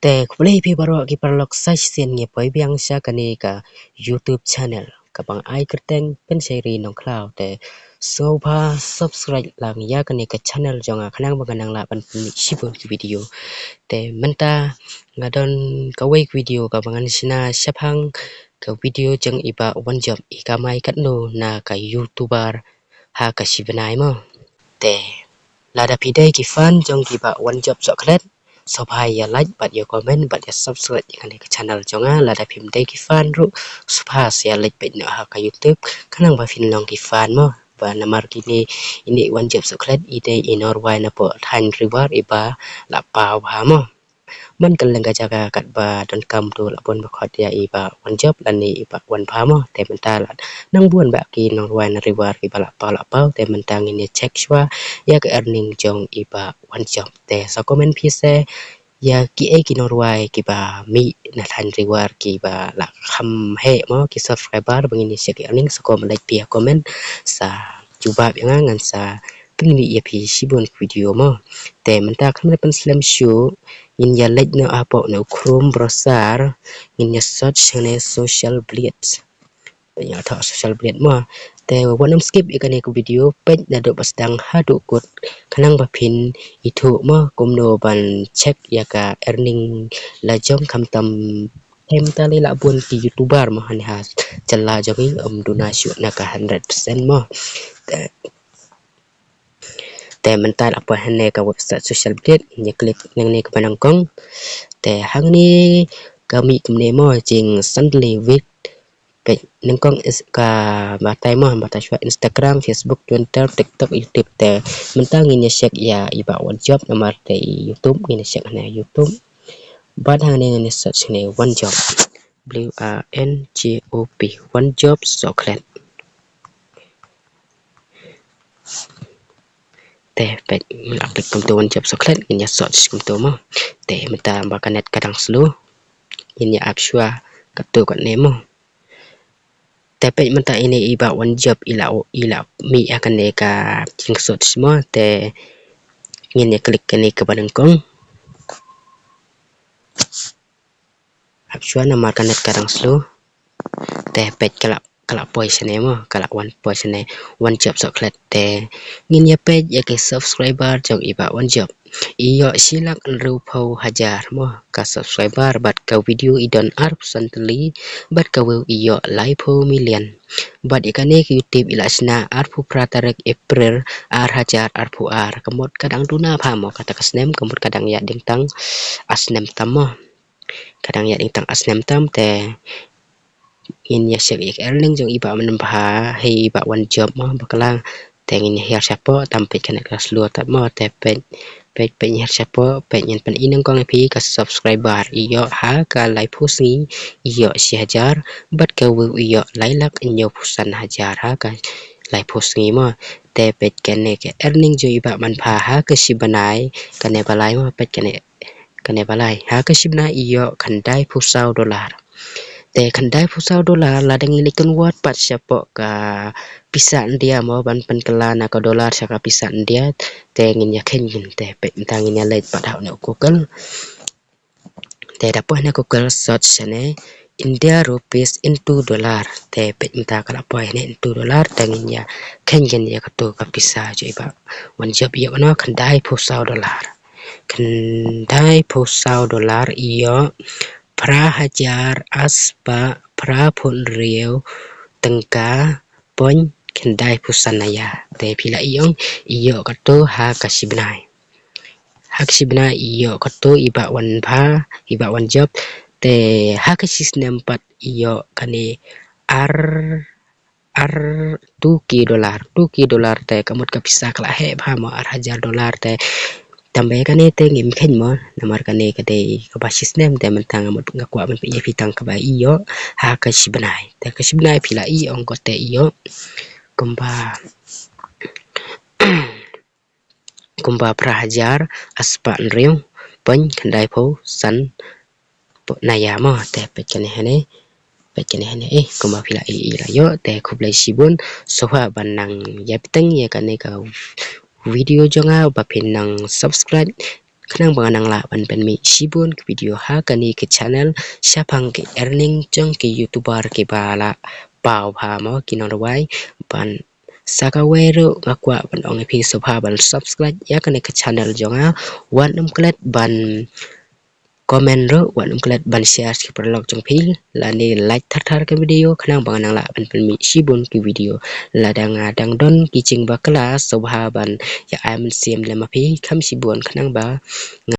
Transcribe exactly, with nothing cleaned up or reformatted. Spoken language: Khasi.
Te khublei phi baroh ki paralok, sa shisien ngi poi biang sha kane ka YouTube channel kaba nga ai kyrteng Pynshairi Nongkhlaw. Te sngewbha subscribe lang ïa kane ka channel jong nga khnang ba ngan nang lah ban pynmih shibun ki video. Te mynta nga don kawei ka video kaba ngan shna shaphang ka video jong i Bah Wanjop, i kamai katno na ka YouTuber ha ka shi bnai mo. Te lada phi dei ki fan jong i Bah Wanjop Sohkhlet, sngewbha ïa like bad ïa comment bad ïa subscribe ïa kane ka channel jong nga. Lada phim dei ki fan ruh, sngewbha sa ïa like bad noh ha ka YouTube khnang ba phin long ki fan mo. Ba namar kine, ine i Wanjop Sohkhlet i dei i nongrwai napoh thaiñ Ri War iba la paw bha mo. Man kylleng ka jaka katba donkam to la bun ba khot ïa i Bah Wanjop lane i Bah Wanbha mo. Te mynta la nang bun bha ki nongrwai na Ri War kiba la paw la paw. Te mynta ngin ïa check shuwa ïa ka earning jong i Bah Wanjop. Te sa comment phi se ïa kiei ki nongrwai kiba mih na thaiñ Ri War kiba la kham heh mo ki subscriber ba ngin ïa check earning. Sa comment, like phi ïa comment, sa jubab ïa nga, ngan sa pynmih ïa phi shibun ki video mo. Te mynta khlem da pynslem shuh, ngin ïa leit noh hapoh na u Chrome browser, ngin ïa search hangne Social Blade. Peit, ïa thoh Social Blade mo. Te wat nym skip ïa kane ka video, peit naduh ba sdang haduh kut khnang ba phin ithuh mo kumno ban check ïa ka earning lajong. Khamtam te mynta lei la bun ki YouTuber mo hangne ha jylla jong ngi, ym duna shuh na ka hundred percent mo. Te Te mynta la poi hangne ka website Social Blade, ngin ïa click nangne kaba nyngkong. Te hangne ka mih kumne mo, jing Sunday League. Peit nyngkong is ka batai mo, batai shuwa Instagram, Facebook, Twitter, TikTok, YouTube. Te mynta ngin ïa check ïa i Bah Wanjop namar te i YouTube, ngin ïa check hangne YouTube. Bad hangne ngin ïa search hangne Wanjop. W A N J O P, Wanjop Sohkhlet. Te peit, ngin ap kumto Wanjop Sohkhlet, ngin ïa search kumto mo. Te mynta ba ka net ka dang slow, ngin ïa ap shuwa katto katne mo. Te peit mynta ine i Bah Wanjop i la, i la mih ha kane ka jingsearch mo. Te ngin ïa click kane kaba nyngkong. Ap shuwa namar ka net ka dang slow. Te peit ka la, ka la poi shane mo, ka la wan poi shane, Wanjop Sohkhlet. Te ngin ïa peit ïa ki subscriber jong i Bah Wanjop. I ïoh shi lak hynriewphew hajar mo ka subscriber, bad ka video i don arphew san tylli, bad ka view i ïoh laiphew million. Bad ïa kane ka YouTube i la shna arphew phra tarik April ar hajar arphew ar. Ka mut ka dang duna bha mo kata ka snem, ka mut ka dang ïaid tang ar snem tam mo. Ka dang ïaid tang ar snem tam. Te ngin ïa check ïa ka earning jong i Bah Wanbha, hei i Bah Wanjop mo bakla. Te ngin ïa hiar shapoh, tam peit ka net ka slow tad mo. Te peit, peit, peit, hiar shapoh, peit, ngin pyni nyngkong ïa phi ka subscriber i ïoh ha ka laiphew sngi i ïoh shi hajar, bad ka view i ïoh lai lak hynñiewphew san hajar ha ka laiphew sngi mo. Te peit kane ka earning jong i Bah Wanbha ha ka shi bnai, kane ba lai mo, peit kane, kane ba lai. Ha ka shi bnai i ïoh khyndaiphew saw dollar. Te khyndaiphew saw dollar lada ngi leit convert pat shapoh ka pisa India mo, ban pynkylla na ka dollar sha ka pisa India. Te ngin ïa kheiñ ngin, te peit mynta ngin ïa leit pat ha une u Google. Te da poi na Google search shane India rupees into dollar. Te peit mynta ka la poi ne into dollar, te ngin ïa kheiñ ngin ïa kato ka pisa jong i Bah Wanjop i ïoh kano, khyndaiphew saw dollar. Khyndaiphew saw dollar i ïoh phra hajar arspah phraphew hynriew tyngka point khyndaiphew san naya. Te phi la ïoh, i ïoh kato ha ka shi bnai. Ha ka shi bnai i ïoh kato i Bah Wanbha, i Bah Wanjop. Te ha ka shi snem pat i ïoh kane ar, ar two K dollar, two K dollar. Te ka mut ka pisa ka la heh bha mo, ar hajar dollar. Te tam ba ïa kane te ngim kheiñ mo, namar kane ka dei kaba shi snem. Te mynta nga mut nga kwah ban pyni ïa phi tang kaba i ïoh ha ka shi bnai. Te ka shi bnai phi la i ong ko te i ïoh kumba kumba phra hajar arspah hynriew point khyndaiphew san naya mo. Te peit kane hangne, peit kane hangne, eh, kumba phi la i, i la ïoh. Te khublei shibun, sngewbha ban nang ïa bteng ïa kane ka video jong nga, ba phin nang subscribe khnang ba nga nang lah ban pynmih shibun ki video ha kane ka channel shaphang ki earning jong ki YouTuber kiba la paw bha mo ki nongrwai. Ban sa kawei ruh nga kwah ban ong ïa phi sngewbha ban subscribe ïa kane ka channel jong nga, wat nym klet ban comment ruh, wat nym klet ban share sha ki paralok jong phi, lane like thar thar ka video khnang ba nga nang lah ban pynmih shibun ki video. Lada nga dang don ki jingbakla sngewbha ban ïa ai mynsiem lem ma phi, kham shibun khnang ba